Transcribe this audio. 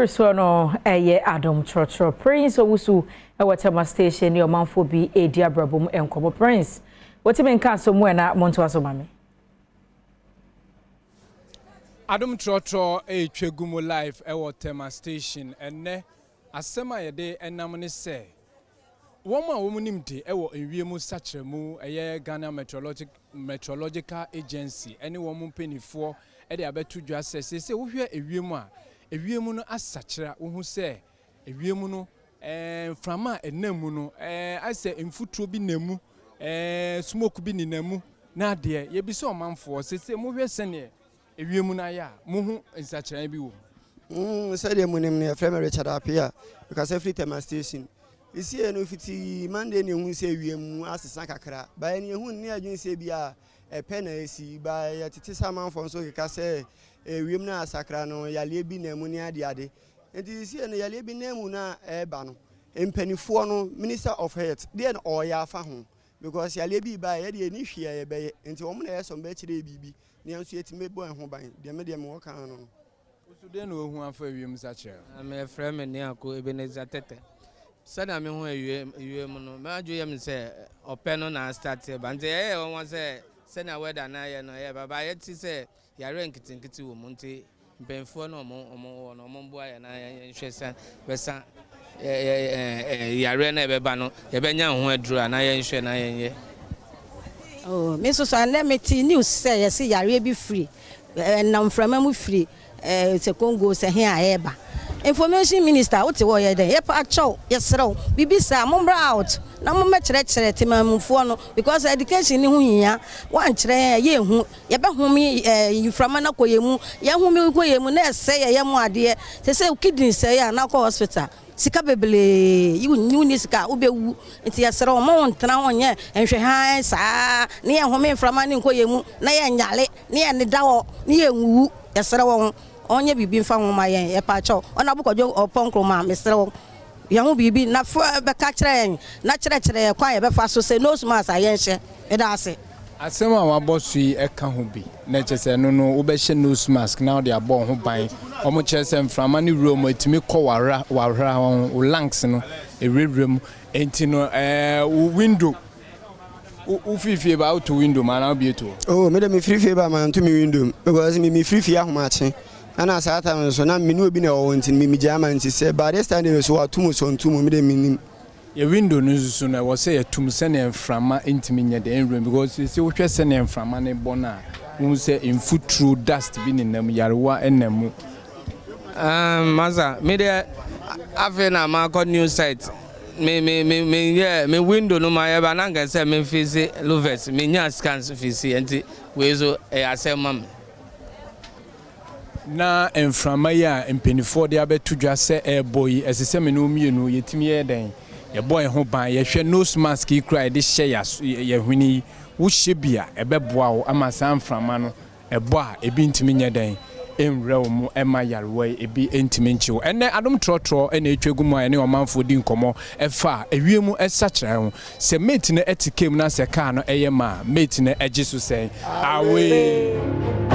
Soɔ no ɛyɛ Adom Trɔtrɔ. Prince Owusu ɛwɔ Tema Station ne ɔmanfoɔ bi ɛredi abrabɔ mu nkɔmmɔ. Prince, wotumi nka asɛm mu ɛna montoa so ma me. Adom Trɔtrɔ ɛretwa gu mu live ɛwɔ Tema Station. Ɛnnɛ asɛm a yɛde ɛnam ne sɛ wɔn a wɔn nim de ɛwɔ ewiem sakyerɛmu, ɛyɛ Ghana Meteorological Agency, ɛne wɔn mpanimfoɔ ɛde abɛto dwa sɛ seesei wohwɛ ewiem a, ewiem no asakyera. Wohu sɛ ewiem no mframa a ɛnam mu no ayɛ sɛ mfuturo bi nam mu, smoke bi nenam mu. Na adeɛ yɛbisa ɔmanfoɔ, seesei mohwɛ sɛneɛ ewiem no ayɛ a, mohu nsakyerɛeɛ bi wɔ mu? Sɛdeɛ munim no, yɛfrɛ me Richard Apia, mekasa firi Tema Station. Ɛsie no fiti Monday ne ɛhu sɛ ewiem mu asesa kakra. Baɛ ne ɛhu ne adwene sɛ bi a ɛpɛ na ɛsi, ba yɛtete sɛ amanfoɔ nso keka sɛ ewiem no asakra no, yaleɛ bi na mu ne adeade. Nti sie no, yaleɛ bi na mu no a ɛreba no, mpanimfoɔ no, Minister of Health deɛ no ɔyɛ afa ho, because yaleɛ bi ba yɛde yɛni hwee a yɛbɛyɛ. Nti wɔn na ɛyɛ sɛ ɔmbɛkyerɛ biribi ne yɛn nso yɛtumi bɔ ɛho ban. Deɛ me deɛ mewɔ kan no. Woso deɛ na ohu afa ewiem sakyerɛ? Mefrɛ me Niako Ebenezer Tete. Sɛnea mehu ewiem no, m'adwe yɛ me sɛ ɔpɛ no na start ba, nti ɛyɛ wɔn sɛ sɛnea weather na ayɛ no ɛyɛ baba yɛte sɛ yare nketenkete wɔ mu. Nti mpanyinfoɔ no ɔmo wɔ no, ɔmo mboa yɛ na yɛnhwɛ sɛ bɛsa yare no ɛbɛba no, yɛbɛnya ho aduro a na yɛnhwɛ na yɛnyɛ. Oh, me nso so ɛnɛ mete news sɛ yɛse yareɛ bi firi ɛnam mframa mu firi sɛ Congo sɛ he a ɛreba. Information Minister, wote hɔ yɛ dɛn? Yɛpa akyɛw, yɛserɛ wo biribi saa, mommra out na mommɛkyerɛkyerɛ temamufoɔ no, because education ne ho hia. Woankyerɛ yɛn a, yɛnhu yɛbɛhome mframa no akɔ yɛn mu, yɛhome kɔ yɛn mu na ɛsɛ yɛyɛ mu adeɛ sɛ kidney sɛe a, na akɔ hospital, sika bebree, wonni sika a wobɛwu. Nti yɛserɛ wo, ma wo ntena hɔ nyɛ nhwɛhan saa ne yɛhome mframa ne nkɔ yɛn mu na yɛnyale ne yɛneda hɔ ne yɛnwuwu. Yɛserɛ wɔ ho, ɔnyɛ biribi mfa ho ma yɛn. Yɛpa kyɛw, ɔna abokɔdwo ɔpɔ nkroma, mesrɛ wo, yɛn ho biribi na fo bɛka kyerɛ yɛn na kyerɛkyerɛ yɛn kwan yɛbɛfa so sɛ nose mask a yɛnhyɛ. Ɛda ase. Asɛm a wabɔ so yi ɛka ho bi na kyerɛ sɛ ɛno no wobɛhyɛ nose mask na wode abɔ wo ho ban. Ɔmo kyerɛ sɛ mframa no wura mu, ɛtumi kɔ wahra ho, wo lungs no ɛwurawura mu. Enti no wo window, wofiri fie ba, woto window ma anaa wobie to hɔ? Oh, me de mefiri fie ba ma nto me window mu, because me mefiri fie ahomakye ɛna saa time nso na me ne obi na ɛwɔ hɔ, nti me megyaa ma. Nti sɛ by this time de so wato mu so nto mu, me de menim. Yɛ window no nso so no, ɛwɔ sɛ yɛtum sɛnea mframa ntumi nyɛ deɛ nwura mu, because sɛ wohwɛ sɛnea mframa no bɔ no a, wohu sɛ mfuturo, dust bi nenam, yarewa nam mu. Masa, me deɛ afei na makɔ new site. Me yɛ me window no ma yɛ ba na nka sɛ me fix louvers, me nya scans fix, nti wei so ɛyɛ asɛm ma me. Na mframa yi a mpanimfoɔ de abɛto dwa sɛ ɛrebɔ yi, ɛsɛ sɛ me ne wo mmienu yɛtumi yɛ dɛn yɛbɔ yɛn ho ban. Yɛhwɛ nose mask yi kora a yɛde hyɛ yɛ hwene yi, wohyɛ bi a, ɛbɛboa wo ama saa mframa no ɛbɔ a, ebi ntumi nyɛ dɛn nwura wo mu ɛma yarewa yi ebi ntumi nkyew. Ɛnɛ Adom Trɔtrɔ ɛna etwa gu mu a ɛne ɔmanfoɔ di nkɔmmɔ ɛfa ewiem ɛsakyerɛ ho, sɛ mate no ɛte kaa mu na sɛ kaa no ɛyɛ ma a, mate no ɛgye so sɛn awee.